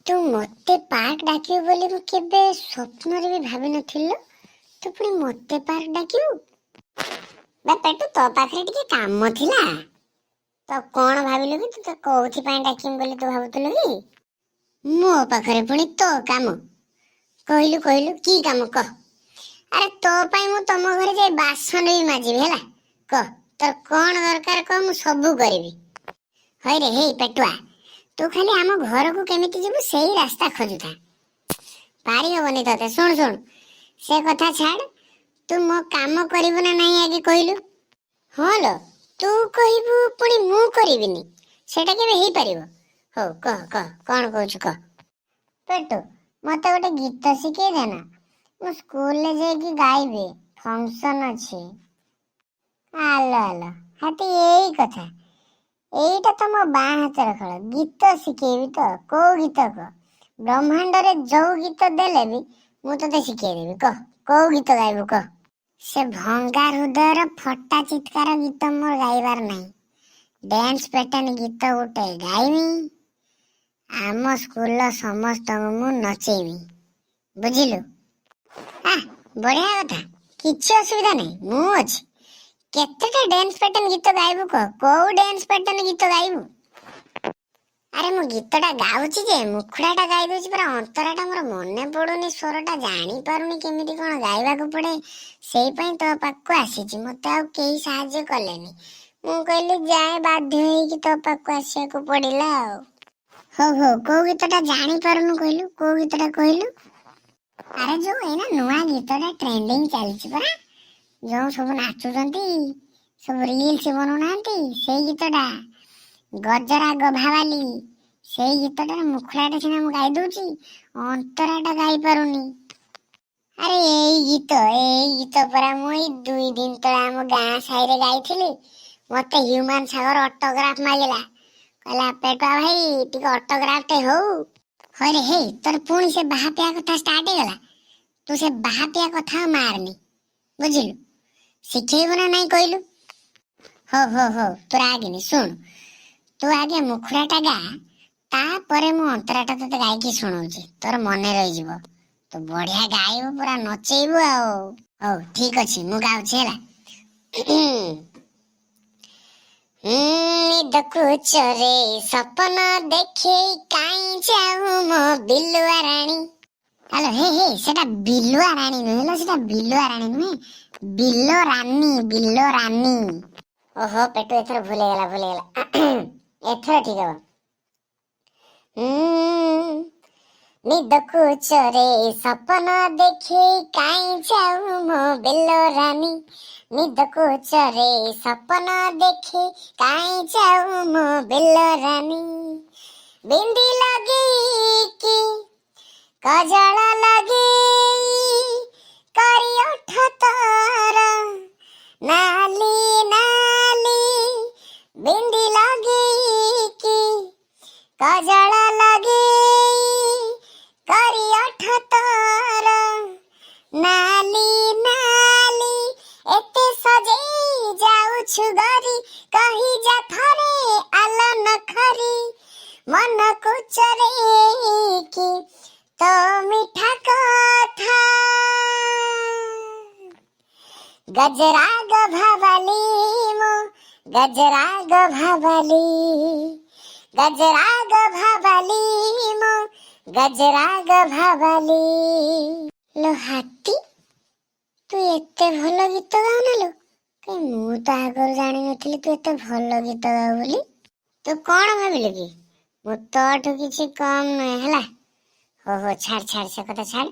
ତୁ ମୋତେ ପାର୍କ ଡାକିବୁ ବୋଲି ମୁଁ କେବେ ସ୍ୱପ୍ନରେ ବି ଭାବିନଥିଲି। ତୁ ପୁଣି ମୋତେ ପାର୍କ ଡାକିବୁ? ବେ ପେଟୁ, ତୋ ପାଖରେ ଟିକେ କାମ ଥିଲା ତ। କଣ ଭାବିଲୁ କି? ତୁ ତ କୋଉଥିପାଇଁ ଡାକିବୁ ବୋଲି ତୁ ଭାବୁଥିଲୁ କି? ମୋ ପାଖରେ ପୁଣି ତୋ କାମ? କହିଲୁ, କହିଲୁ, କି କାମ କହ। ଆରେ, ତୋ ପାଇଁ ମୁଁ ତମ ଘରେ ଯାଇ ବାସନ ବି ମାଜିବି, ହେଲା। କହ, ତୋର କଣ ଦରକାର କହ, ମୁଁ ସବୁ କରିବି। ହଇରେ ହେଇ ପେଟୁଆ, ତୁ ଖାଲି ଆମ ଘରକୁ କେମିତି ଯିବୁ ସେଇ ରାସ୍ତା ଖୋଜୁଥା, ପାରିହବନି ତତେ। ଶୁଣ ଶୁଣ, ସେ କଥା ଛାଡ, ତୁ ମୋ କାମ କରିବୁ ନା ନାହିଁ ଆଗେ କହିଲୁ। ହଁ ଲୋ, ତୁ କହିବୁ ପୁଣି ମୁଁ କରିବିନି, ସେଇଟା କେବେ ହେଇପାରିବ? ହଉ କହ କହ, କଣ କହୁଛୁ କହ। ପେଟୁ, ମତେ ଗୋଟେ ଗୀତ ଶିଖେଇ ଦେ ନା, ମୁଁ ସ୍କୁଲରେ ଯାଇକି ଗାଇବି, ଫଙ୍କସନ ଅଛି। ଆଲୋ ଆଲୋ ହାତୀ, ଏଇ କଥା, ଏଇଟା ତ ମୋ ବାଁ ହାତର ଖେଳ। ଗୀତ ଶିଖେଇବି ତ, କୋଉ ଗୀତ କହ। ବ୍ରହ୍ମାଣ୍ଡରେ ଯୋଉ ଗୀତ ଦେଲେ ବି ମୁଁ ତତେ ଶିଖେଇଦେବି। କହ, କୋଉ ଗୀତ ଗାଇବୁ କହ। ସେ ଭଙ୍ଗା ହୃଦୟର ଫଟା ଚିତ୍କାର ଗୀତ ମୋର ଗାଇବାର ନାହିଁ। ଡ୍ୟାନ୍ସ ପ୍ୟାଟର୍ନ ଗୀତ ଗୋଟେ ଗାଇମି, ଆମ ସ୍କୁଲର ସମସ୍ତଙ୍କୁ ମୁଁ ନଚେଇବି, ବୁଝିଲୁ? ଆ, ବଢିଆ କଥା, କିଛି ଅସୁବିଧା ନାହିଁ, ମୁଁ ଅଛି। କେତେଟା ଡ୍ୟାନ୍ସ ପ୍ୟାଟର୍ନ ଗୀତ ଗାଇବୁ କହ, କୋଉ ଡ୍ୟାନ୍ସ ପ୍ୟାଟର୍ନ ଗୀତ ଗାଇବୁ? ଆରେ, ମୁଁ ଗୀତଟା ଗାଉଛି ଯେ ମୁଖୁଡ଼ାଟା ଗାଇ ଦଉଛି ପୁରା, ଅନ୍ତରାଟା ମୋର ମନେ ପଡୁନି, ସ୍ୱରଟା ଜାଣିପାରୁନି କେମିତି କଣ ଗାଇବାକୁ ପଡେ। ସେଇ ପାଇଁ ତୋ ପାଖକୁ ଆସିଛି। ମତେ ଆଉ କେହି ସାହାଯ୍ୟ କଲେନି, ମୁଁ କହିଲି ଯାଏ, ବାଧ୍ୟ ହେଇକି ତୋ ପାଖକୁ ଆସିବାକୁ ପଡିଲା ଆଉ। ହଉ ହଉ, କୋଉ ଗୀତଟା ଜାଣିପାରୁନୁ କହିଲୁ, କୋଉ ଗୀତଟା କହିଲୁ? ଆରେ, ଯୋଉ ଏଇନା ନୂଆ ଗୀତଟା ଟ୍ରେଣ୍ଡିଂ ଚାଲିଛି ପରା, ଯୋଉ ସବୁ ନାଚୁଛନ୍ତି, ସବୁ ରିଲ୍ସ ବନଉନାହାନ୍ତି, ସେଇ ଗୀତଟା, ଗଜରା ଗଭାବାଲି। ସେଇ ଗୀତଟାର ମୁଖୁଡ଼ାଟା ସିନା ମୁଁ ଗାଇ ଦଉଛି, ଅନ୍ତରାଟା ଗାଇ ପାରୁନି। ଆରେ, ଏଇ ଗୀତ ପରା ମୁଁ ଏଇ 2 ଦିନ ତଳେ ଆମ ଗାଁ ସାହିରେ ଗାଇଥିଲି। ମତେ ହ୍ୟୁମାନ ସାଗର ଅଟୋଗ୍ରାଫ ମାଗିଲା, କହିଲା, "ପେଟୁଆ ଭାଇ, ଟିକେ ଅଟୋଗ୍ରାଫଟେ ହଉ।" ହଇରେ ହେଇ, ତୋର ପୁଣି ସେ ବାହାପିଆ କଥା ଷ୍ଟାର୍ଟ ହେଇଗଲା। ତୁ ସେ ବାହାପିଆ କଥା ଆଉ ମାରନି, ବୁଝିଲୁ? ଶିଖେଇବୁ ନା ନାଇଁ କହିଲୁ? ହଉ ହଉ ହଉ, ତୁ ରାଗିନି। ଶୁଣ, ତୁ ଆଗେ ମୁଖୁଡ଼ାଟା ଗା, ତାପରେ ମୁଁ ଅନ୍ତରାଟା ତୋତେ ଗାଇକି ଶୁଣଉଛି, ତୋର ମନେ ରହିଯିବ। ତୁ ବଢିଆ ଗାଇବୁ, ପୁରା ନଚେଇବୁ ଆଉ। ହଉ, ଠିକ ଅଛି, ମୁଁ ଗାଉଛି, ହେଲା। ନିଦକୁ ଚୋରେଇ ସପନ ଦେଖେଇ କାଇଁ ଯାଉ ମୋ ବିଲୁଆ ରାଣୀ। ହ୍ୟାଲୋ, ହେ ହେ, ସେଟା ବିଲୁଆ ରାଣୀ ନୁହେଁ ହେଲା, ସେଟା ବିଲୁଆ ରାଣୀ ନୁହେଁ, ବିଲ ରାନୀ, ବିଲ ରାନୀ। ଓହୋ ପେଟୁ, ଏଥର ଭୁଲ ହେଇଗଲା, ଭୁଲ ହେଇଗଲା, ଏଥର ଠିକ ହବ। ନିଦକୁ ଚୋରେଇ ସପନ ଦେଖେଇ କାଇଁ ଯାଉ ମୋ ବିଲ ରାନୀ, ନିଦକୁ ଚୋରେଇ ସପନ ଦେଖି କାଇଁ ଯାଉ ମୋ ବିଲ ରାନୀ। ବିନ୍ଦି ଲଗେଇକି, କଜଳ ଲଗେଇ, କରି ଓଠ ତୋର ନାଲି ନାଲି, ବିନ୍ଦି ଲଗେଇକି, କଜଳ ଲଗେଇ, କରି ଓଠ ତୋର ନାଲି ନାଲି, ଏତେ ସଜେଇ ଯାଉଛୁ ଗରି, କହି ଯା ଥରେ ଆଲ ନଖରି, ମନକୁ ଚରେଇକି ତୋ ମିଠା କଥା। ଗଜରା ଗଭାବାଲି ମୋ ଗଜରା ଗଭାବାଲି, ଗଜରା ଗଭାବାଲି ମୋ ଗଜରା ଗଭାବାଲି। ଲୋ ହାତୀ, ତୁ ଏତେ ଭଲ ଗୀତ ଗାଉନା ଲୋ? କାଇଁ, ମୁଁ ତ ଆଗରୁ ଜାଣିନଥିଲି ତୁ ଏତେ ଭଲ ଗୀତ ଗାଉ ବୋଲି। ତୁ କଣ ଭାବିଲୁ କି? ମୁଁ ତୋଠୁ କିଛି କମ ନୁହେଁ, ହେଲା। ହଉ ହଉ, ଛାଡ ଛାଡ, ସେ କଥା ଛାଡ,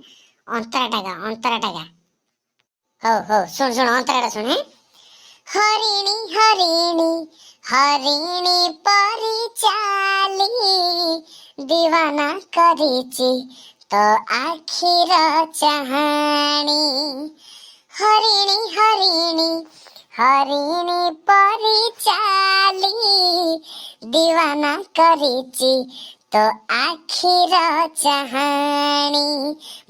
ଅନ୍ତରାଟା ଗା, ଅନ୍ତରାଟା ଗା। ହଉ ହଉ, ଶୁଣ ଶୁଣ, ଅନ୍ତରାଟା ଶୁଣ ହେଁ। ହରିଣୀ ହରିଣୀ ହରିଣୀ ପରି ଚାଲି ଦିୱାନା କରିଛି ତୋ ଆଖିର ଚାହାଣୀ, ହରିଣୀ ହରିଣୀ ହରିଣୀ ପରି ଚାଲି ଦିୱାନା କରିଛି ତୋ ଆଖିର ଚାହାଣୀ,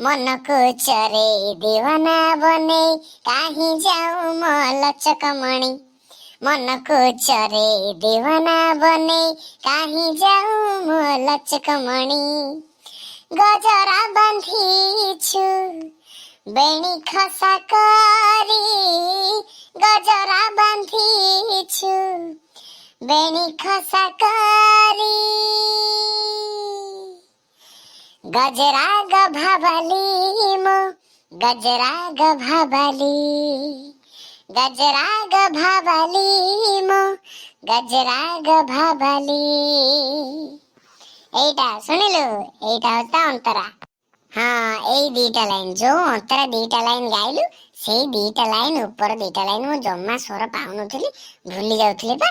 ମନକୁ ଚରେଇ ଦିୱାନା ବନେଇ କାହିଁ ଯାଉ ମୋ ଲଚକମଣି, ମନକୁ ଚରେଇ ଦିୱାନା ବନେଇ କାହିଁ ଯାଉ ମୋ ଲଚକମଣି। ଗଜରା ବାନ୍ଧିଛୁ, ବେଣୀ ଖସା କରି ଗଜରା ବାନ୍ଧିଛୁ, ବେଣୀ ଖସା କରି। ଗଜରା ଗଭାବାଲି ମୋ ଗଜରା ଗଭାବାଲି, ଗଜରା ଗଭାବାଲି ମୋ ଗଜରା ଗଭାବାଲି। ଏଇଟା ଶୁଣିଲୁ? ଏଇଟା ହଉଛି ତା ଅନ୍ତରା। ହଁ, ଏଇ 2ଟା ଲାଇନ, ଯୋଉ ଅନ୍ତରା 2ଟା ଲାଇନ ଗାଇଲୁ, ସେଇ 2ଟା ଲାଇନ, ଉପର 2ଟା ଲାଇନ ମୁଁ ଜମା ସ୍ୱର ପାଉନଥିଲି, ଭୁଲି ଯାଉଥିଲି ପା।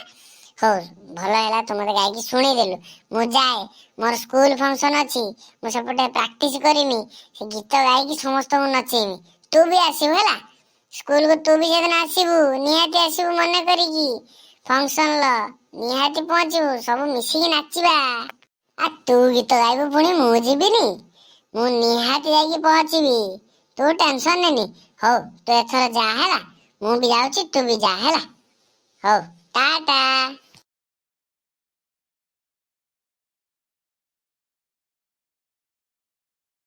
ହଉ, ଭଲ ହେଲା ତୁ ମତେ ଗାଇକି ଶୁଣେଇଦେଲୁ। ମୁଁ ଯାଏ, ମୋର ସ୍କୁଲ ଫଙ୍କସନ ଅଛି, ମୁଁ ସେପଟେ ପ୍ରାକ୍ଟିସ କରିମି, ସେ ଗୀତ ଗାଇକି ସମସ୍ତଙ୍କୁ ନଚେଇମି। ତୁ ବି ଆସିବୁ, ହେଲା? ସ୍କୁଲକୁ ତୁ ବି ସେଦିନ ଆସିବୁ, ନିହାତି ଆସିବୁ ମନେ କରିକି। ଫଙ୍କସନର ନିହାତି ପହଞ୍ଚିବୁ, ସବୁ ମିଶିକି ନାଚିବା। ଆ ତୁ ଗୀତ ଗାଇବୁ ପୁଣି ମୁଁ ଯିବିନି? ମୁଁ ନିହାତି ଯାଇକି ପହଞ୍ଚିବି, ତୁ ଟେନସନ ନେନି। ହଉ, ତୁ ଏଥର ଯା, ହେଲା? ମୁଁ ବି ଯାଉଛି, ତୁ ବି ଯା, ହେଲା? ହଉ, ଟାଟା।